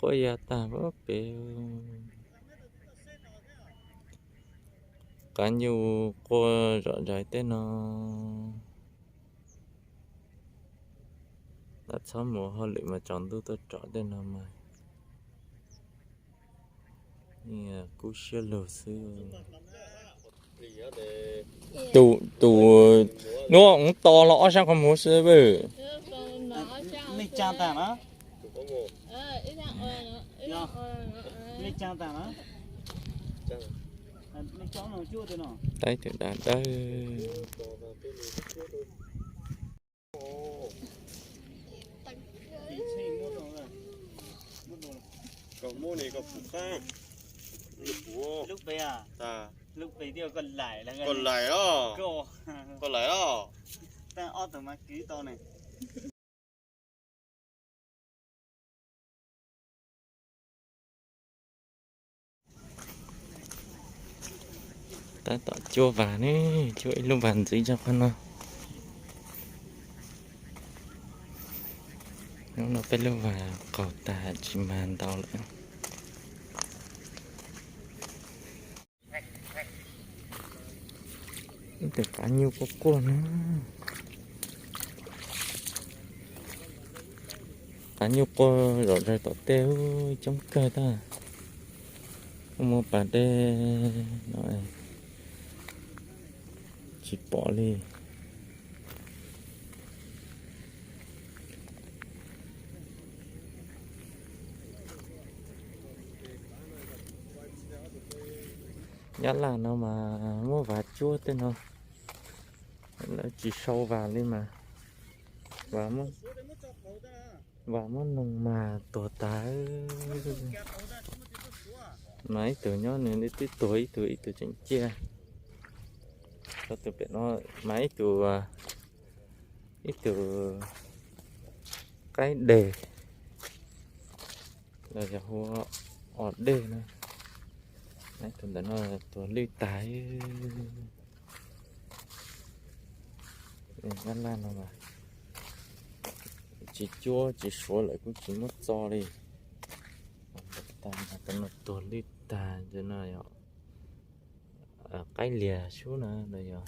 Quaj ya tag pem. Qav nyuj quaj zom zaws tej no. Lam txhob mus hauj lwm mas tsaus ntuj tuaj tsom tej no mas kub siab lug xwb. Tus, tus, nub ub to los ob sab qhov muag xwb. Ib tug dawb dawb. Koj laim os, koj laim os. Tab tom cuab vas ne, cuab ib lub vas ntxiv rau qhov no. Hnub no peb lub vas qaug tag tsis mag ntau lawm. Ib tug qav nyuj quaj quaj na. Qav nyuj quaj zom zaws tom tej coob kawg tag. Muaj pas dej no tsis pom li. Nyab laj no mas muab vas cuab tej no, lawv tsis sau vas li mas, vas muab noog mas tuag tas. Mas ib tug nyob nws twb tuag ib tug, ib tug tseem ciaj. Txog tus pem no mas ib tug, ib tug qaib deg los yog hu os dej na. Tus ntawm no tuag lwj tas. Nyab laj no mas tsis cuab tsis suav lawm kuj tsis muab txo li. Tus no tuag lwj tag, tus no yog qaib liag sub na, los yog,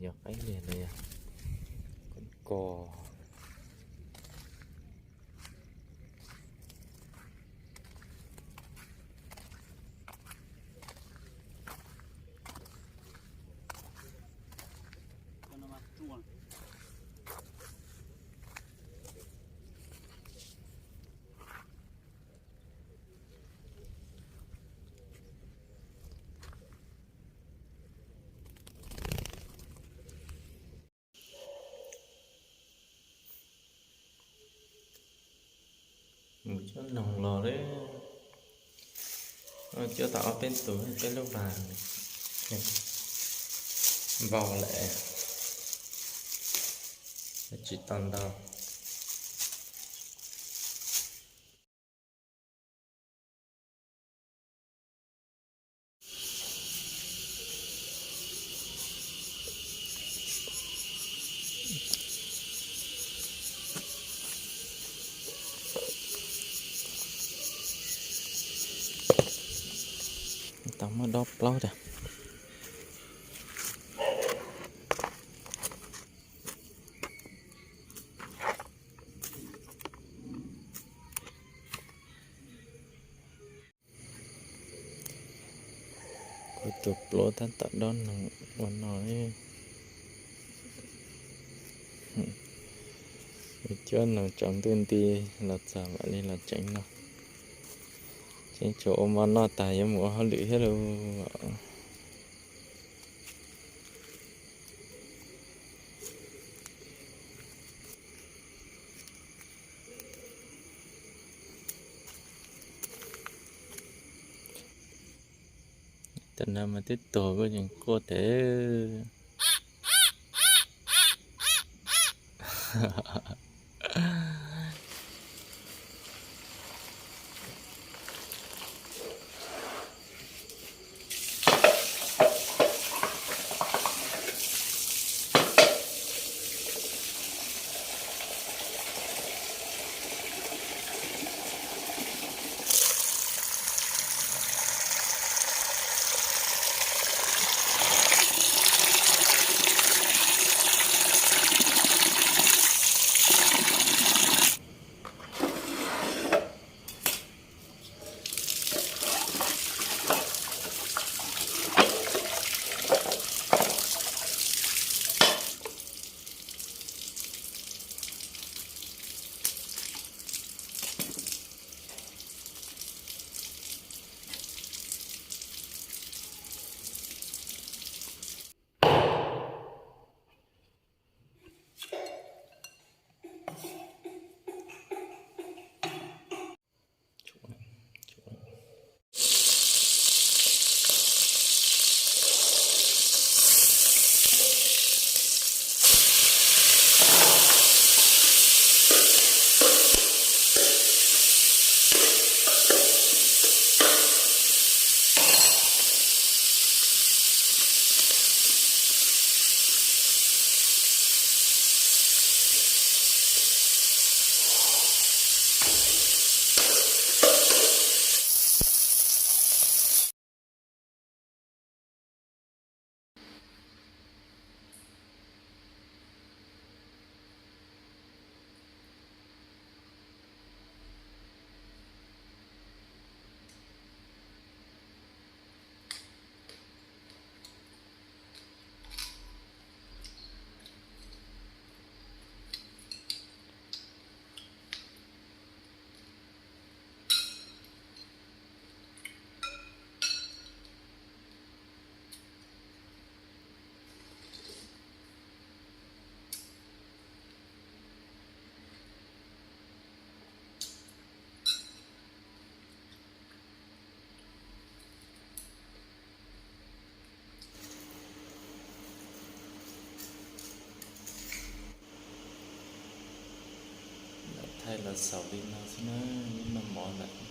yog qaib liag los yog koob kos. Mus cuab noog los lawm. Cuab tau ob peb tus, peb lub vas vau lawm, tsis tau ntau. Tau muaj dob plaub tag. Kuv tus pluav tab tom dob noog ua no. Cuab noog tsaus ntuj nti los txog mam li los tseev noj. Tseev tsuas ua mov noj tas yuav mus ua hauj lwm thiab lauj. Tam no mas twb tuag kuj tseem quaj tes. Xaus li no xwb na, noj mov lawm.